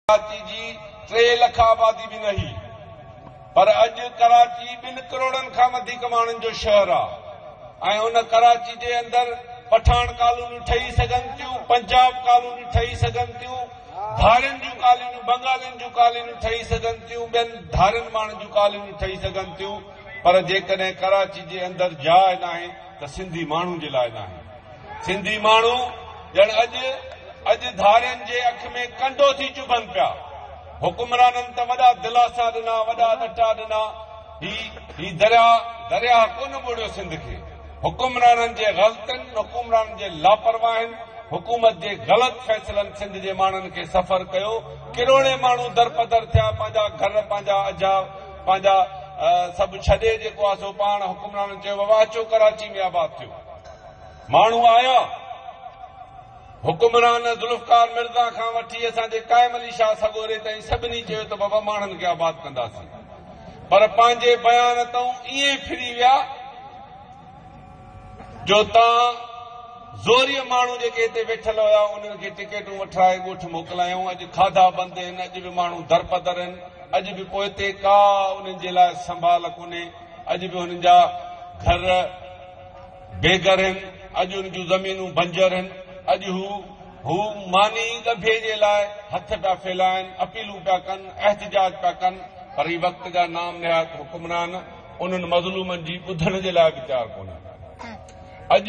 ڪراچي جي 3 لک آبادي به نه هئي پر اڄ ڪراچي 2 ڪروڙن کان وڌيڪ ماڻهن جو شهر آ ۽ ان ڪراچي جي اندر پٺاڻ ڪالونيون ٺهي سگهن ٿيون، پنجاب ڪالونيون ٺهي سگهن ٿيون، ڌارين جون ڪالونيون، بنگالين جون ڪالونيون ٺهي سگهن ٿيون، ٻين ڌارين ماڻهن جون ڪالونيون ٺهي سگهن ٿيون پر جيڪڏهن ڪراچي جي اندر جاء ناهي ته سنڌي ماڻهو جي لاء ناهي. سنڌي ماڻهو ڄڻ اڄ اڄ ڌارين جي اک ۾ ڪنڊو ٿي چڀن پيا. حڪمرانن ته وڏا دلاسا ڏنا، وڏا ڏٽا ڏنا. هي هي درياء درياهه ڪونه ٻوڙيو سنڌ کي. حڪمرانن جي غلطين، حڪمرانن جي لاپرواهين، حڪومت جي غلط فيصلن سنڌ جي ماڻهن کي سفر ڪيو. ڪروڙين ماڻهو درپدر ٿيا، پنهنجا گهر، پنهنجا اجها، پنهنجا سڀ ڇڏي جيڪو آ سو پاڻ حڪمرانن چيو بابا اچو ڪراچي ۾ آباد ٿيو. ماڻهو آيا. حڪمران ذوالفقار مرزا کان وٺي اسان جي قائم علي شاهه سڳوري تائين سڀني چيو ته بابا ماڻهن کي آباد ڪنداسين پر پنهنجي بيان تئون ائين ڦري ويا جو تان زوريء ماڻهو جيڪي هتي ويٺل هيا انهن کي ٽڪيٽون وٺرائي ڳوٺ موڪلايائون. اڄ کاڌا بند آهن، اڄ به ماڻهو درپدر آهن، اڄ به پوئتي ڪا انهن جي لاء سنڀال ڪونهي، اڄ به انهن جا گهر بي گهر هن، اڄ ان جون زمينون بنجر هن، اڄ هو هو ماني ڳڀي جي لاء هٿ پيا ڦهلائن، اپيلون پيا ڪن، احتجاج پيا ڪن، پر هي وقت جا نام نهاد حڪمران انهن مظلومن جي ٻڌڻ جي لاء به تيار ڪونهن. اڄ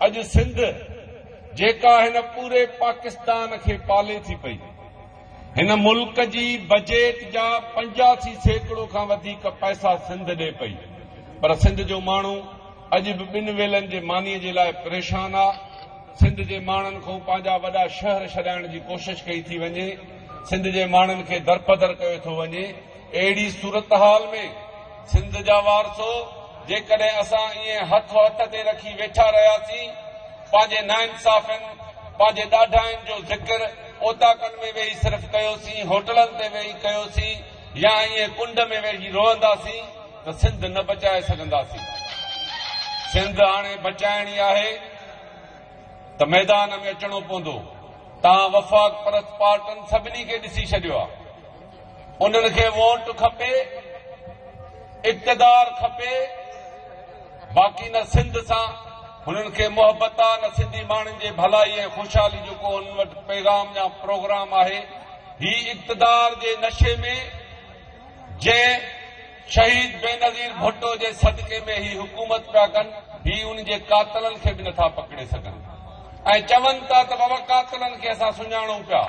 اڄ سنڌ جيڪا هن پوري پاڪستان کي پالي ٿي پئي، هن ملڪ جي بجيٽ جا 85% کان وڌيڪ پئسا سنڌ ڏي پئي پر سنڌ جو ماڻهو اڄ به ٻن ويلن جي مانيء جي لاء پريشان آ. سنڌ جي ماڻهن کان پنهنجا وڏا شهر ڇڏائڻ جي ڪوشش ڪئي ٿي وڃي. سنڌ جي ماڻهن کي درپدر ڪيو ٿو وڃي. اهڙي صورتحال ۾ سنڌ جا وارثو جيڪڏهن اسان ائين هٿ هٿ تي رکي ويٺا رهياسين، پنهنجي ناانصافين، پنهنجي ڏاڍاين جو ذڪر اوطاقن ۾ ويهي صرف ڪيوسين، هوٽلن تي ويهي ڪيوسين يا ائين ڪنڊ ۾ ويهي روئنداسين ته سنڌ نه بچائي سگهنداسين. سنڌ هاڻي بچائڻي آهي ته ميدان ۾ اچڻو پوندو. توهان وفاق پرست پارٽن سڀني کي ڏسي ڇڏيو آهي. انهن کي ووٽ کپي، اقتدار کپي، باقي نه سنڌ سان هنن کي محبت آ نه سنڌي ماڻهن جي ڀلائي ۽ خوشحالي جو ڪو هنن وٽ پيغام يا پروگرام آهي. هي اقتدار جي نشي ۾ جنهن شهيد بينظير ڀٽو جي صدقي ۾ هي حڪومت پيا ڪن، هي ان جي قاتلن کي به نٿا پڪڙي سگهن ۽ چون ٿا ته بابا قاتلن کي اسان سڃاڻون پيا.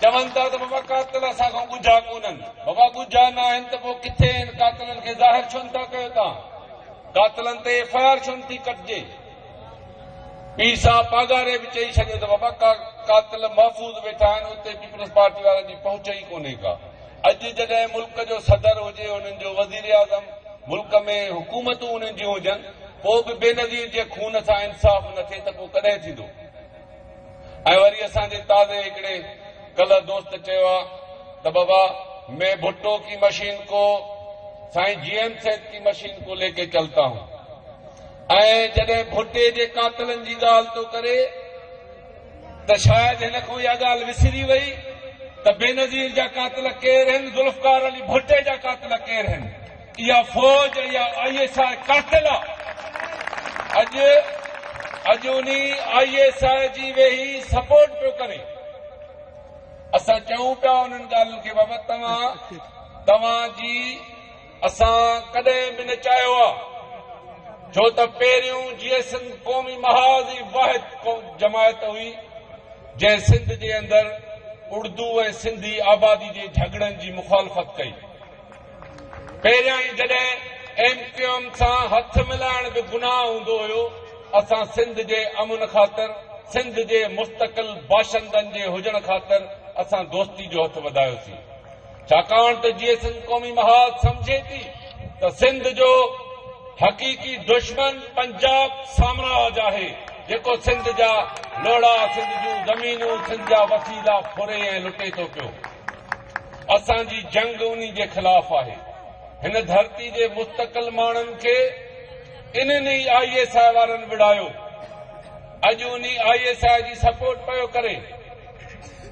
چون ٿا ته بابا قاتل اسان کان ڳجها ڪونهن. بابا ڳجها ناهن ته پوء ڪٿي آهن؟ قاتلن کي ظاهر ڇو نٿا ڪيو توهان؟ قاتلن تي ايف I R ڇو نٿي ڪٽجي؟ پير صاحب پاڳاري به چئي ڇڏيو ته بابا قاتل محفوظ ويٺا آهن، اتي پيپلز پارٽي وارن جي پهچ ئي ڪونهي ڪا. اڄ جڏهن ملڪ جو صدر هجي، انهن جو وزيراعظم، ملڪ ۾ حڪومتون انهن جون هجن، پوء به بينظير جي خون سان انصاف نه ٿئي ته پوء ڪڏهن ٿيندو؟ ۽ وري اسان جي تازي هڪڙي ڪلهه دوست چيو آ ته بابا مين ڀٽو ڪي مشين ڪو سائين جي ايم سيد ڪي مشين ڪو ليڪي چلتا هون ۽ جڏهن ڀٽي جي قاتلن جي ڳالهه ٿو ڪري ته شايد هن کان اها ڳالهه وسري وئي ته بينظير جا قاتل ڪير هن، ذوالفقار علي ڀٽي جا قاتل ڪير هن. اها فوج اها I S I قاتل آ. اڄ اڄ انهي I S I جي ويهي سپورٽ پيو ڪري. اسان چئون پيا انهن ڳالهين کي بابا توهان توهان جي اسان ڪڏهن به نه چاهيو آ ڇو ته پهريون جيئي سنڌ قومي محاذ ئي واحد جماعت هئي جنهن سنڌ جي اندر اردو ۽ سنڌي آبادي جي جهڳڙن جي مخالفت ڪئي. پهريائين جڏهن ايم ڪيو ايم سان هٿ ملائڻ به گناهه هوندو هيو، اسان سنڌ جي امن خاطر، سنڌ جي مستقل باشندن جي هجڻ خاطر اسان دوستي جو هٿ وڌايوسين. ڇاڪاڻ ته جيئي سنڌ قومي محاذ سمجهي ٿي ته سنڌ جو حقيقي دشمن پنجاب سامراج آهي، جيڪو سنڌ جا لوڙها، سنڌ جون زمينون، سنڌ جا وسيلا ڦري ۽ لٽي ٿو پيو. اسان جي جنگ انهي جي خلاف آهي. هن ڌرتي جي مستقل ماڻهن کي انهن ئي I S I وارن وڙهايو. اڄ انهي I S I جي سپورٽ پيو ڪري.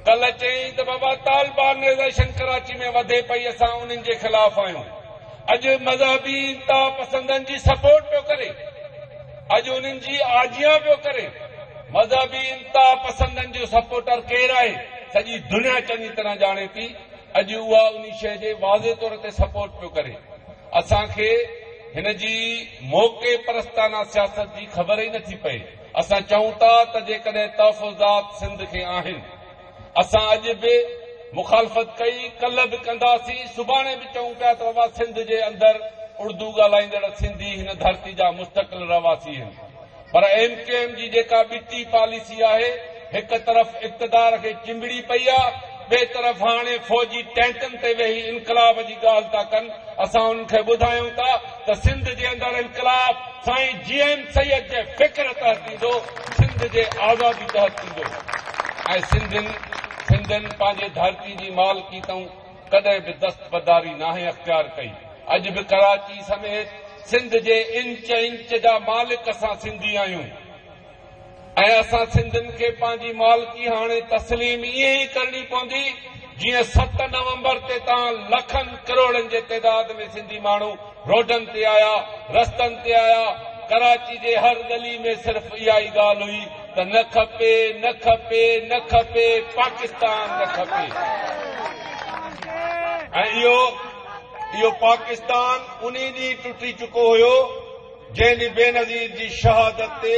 ڪلهه چيائين ته بابا طالبانائيزيشن ڪراچي ۾ وڌي پئي اسان انهن جي خلاف آهيون. اڄ مذهبي انتها پسندن جي سپورٽ پيو ڪري. اڄ انهن جي آجيان پيو ڪري. مذهبي انتها پسندن جو سپورٽر ڪير آهي سڄي دنيا چڱي طرح ڄاڻي ٿي. اڄ اها انهي شيء جي واضح طور تي سپورٽ پيو ڪري. اسان کي هن جي موقعي پرستانه سياست جي خبر ئي نٿي پئي. اسان چئون ٿا ته جيڪڏهن تحفظات سنڌ کي آهن، اسان اڄ به مخالفت ڪئي، ڪلهه به ڪنداسين، سڀاڻي به چئون پيا ته بابا سنڌ جي اندر اردو ڳالهائيندڙ سنڌي هن ڌرتي جا مستقل رهواسي آهن پر ايم ڪيو ايم جي جيڪا ٻٽي پاليسي آهي، هڪ طرف اقتدار کي چنبڙي پئي آ، ٻئي طرف هاڻي فوجي ٽينڪن تي ويهي انقلاب جي ڳالهه ٿا ڪن، اسان انهن کي ٻڌايون ٿا ته سنڌ جي اندر انقلاب سائين جي ايم سيد جي فڪر تحت ٿيندو، سنڌ جي آزادي تحت ٿيندو ۽ سنڌين سنڌين پنهنجي ڌرتي جي مالڪي تئون ڪڏهن به دستبرداري ناهي اختيار ڪئي، اڄ به ڪراچي سميت سنڌ جي انچ انچ جا مالڪ اسان سنڌي آهيون. ۽ اسان سنڌين کي پنهنجي مالڪي هاڻي تسليم ائين ئي ڪرڻي پوندي جيئن 7 نومبر تي توهان لکن ڪروڙن جي تعداد ۾ سنڌي ماڻهو روڊن تي آيا، رستن تي آيا، ڪراچي جي هر ڳلي ۾ صرف اها ئي ڳالهه هئي ته نه کپي، نه کپي، نه کپي، پاڪستان نه کپي. ۽ اهو پاڪستان انهي ڏينهن ٽٽي چڪو هيو. جنهن ڏينهن بينظير جي شهادت تي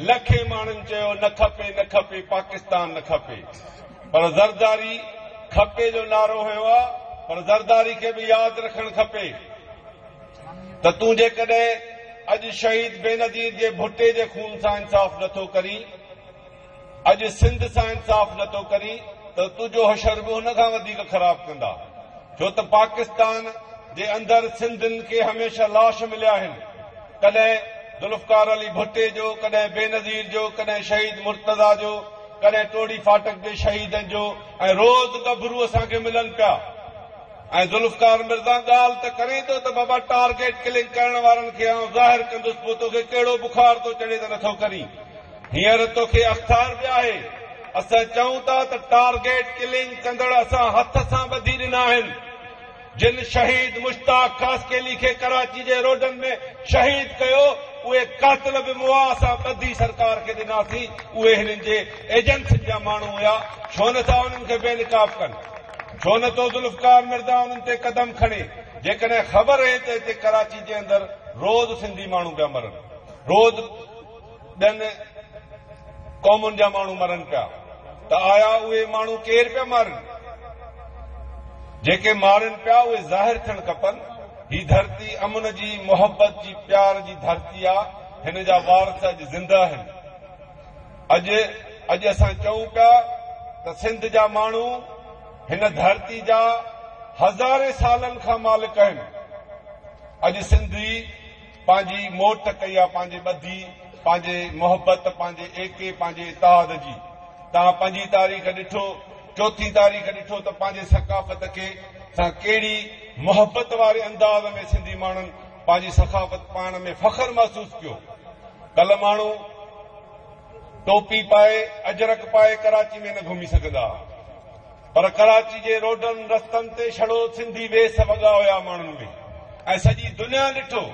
لکين ماڻهن چيو نه کپي نه کپي پاڪستان نه کپي پر زرداري کپي جو نعرو هنيو آ پر زرداري کي به ياد رکڻ کپي ته تون جيڪڏهن اڄ شهيد بينظير جي ڀٽي جي خون سان انصاف نٿو ڪرين اڄ سنڌ سان انصاف نه ٿو ڪرين ته تنهنجو حشر به ان کان وڌيڪ خراب ڪندا ڇو ته پاڪستان جي اندر سنڌين کي هميشه لاش مليا آهن ڪڏهن ذوالفقار علي ڀٽي جو ڪڏهن بينظير جو ڪڏهن شهيد مرتضيٰ جو ڪڏهن ٽوڙي ڦاٽڪ جي شهيدن جو ۽ روز ڳڀرو اسان کي ملن پيا ۽ ذوالفقار مرزا ڳالهه ته ڪرين ٿو ته بابا ٽارگيٽ ڪلنگ ڪرڻ وارن کي آئون ظاهر ڪندس پوء توکي ڪهڙو بخار ٿو چڙهي ته نٿو ڪرين. هينئر توکي اختيار به آهي. اسان چئون ٿا ته ٽارگيٽ ڪلنگ ڪندڙ اسان هٿ سان ٻڌي ڏنا آهن. جن شهيد مشتاق خاصخيلي کي ڪراچي جي روڊن ۾ شهيد ڪيو اهي قاتل به مئا اسان ٻڌي سرڪار کي ڏناسين اهي هنن جي ايجنسين جا ماڻهو هيا ڇو نه ٿا انهن کي بي نقاب ڪن ڇو نه ٿو ذوالفقار مرزا انهن تي قدم کڻي جيڪڏهن خبر هئي ته هتي ڪراچي جي اندر روز سنڌي ماڻهو پيا مرن روز ٻين قومن جا ماڻهو مرن پيا ته آيا اهي ماڻهو ڪير پيا مارن؟ جيڪي مارن پيا اهي ظاهر ٿيڻ کپن. هي ڌرتي امن جي، محبت جي، پيار جي ڌرتي آ، هن جا وارث اڄ زنده آهن. اڄ اڄ اسان چئون پيا ته سنڌ جا ماڻهو هن ڌرتي جا هزارين سالن کان مالڪ آهن. اڄ سنڌي پنهنجي موٽ ڪئي آ پنهنجي ٻڌي، پنهنجي محبت، پنهنجي ايڪي، پنهنجي اتحاد جي. توهان پنجين تاريخ ڏٺو، چوٿين تاريخ ڏٺو ته پنهنجي ثقافت کي سان ڪهڙي محبت واري انداز ۾ سنڌي ماڻهن پنهنجي ثقافت پائڻ ۾ فخر محسوس ڪيو. ڪلهه ماڻهو ٽوپي پائي، اجرڪ پائي ڪراچي ۾ نه گهمي سگهندا ها. پر ڪراچي جي روڊن رستن تي ڇڙو سنڌي ويس وڳا هيا ماڻهن ۾ ۽ سڄي دنيا ڏٺو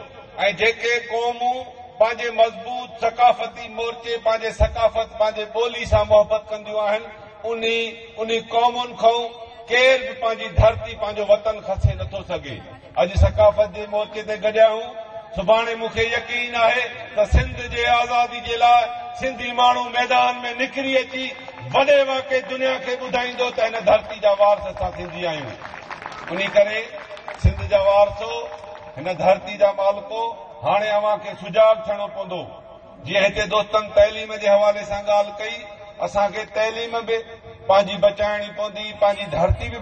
۽ جيڪي قومون پنهنجي مضبوط ثقافتي مورچي پنهنجي ثقافت پنهنجي ٻولي سان محبت ڪنديون آهن انهي انهي قومن کان ڪير به پنهنجي ڌرتي پنهنجو وطن کسي نٿو سگهي. اڄ ثقافت جي مورچي تي گڏيا آهيون، سڀاڻي مون کي يقين آهي ته سنڌ جي آزادي جي لاء سنڌي ماڻهو ميدان ۾ نڪري اچي وڏي واڪي دنيا کي ٻڌائيندو ته هن ڌرتي جا وارث اسان سنڌي آهيون. انهي ڪري سنڌ جا وارثو، هن ڌرتي جا مالڪو، هاڻي اوهان کي سجاڳ ٿيڻو پوندو. جيئن هتي دوستن تعليم جي حوالي سان ڳالهه ڪئي، اسان کي تعليم به پنهنجي بچائڻي پوندي، پنهنجي ڌرتي به.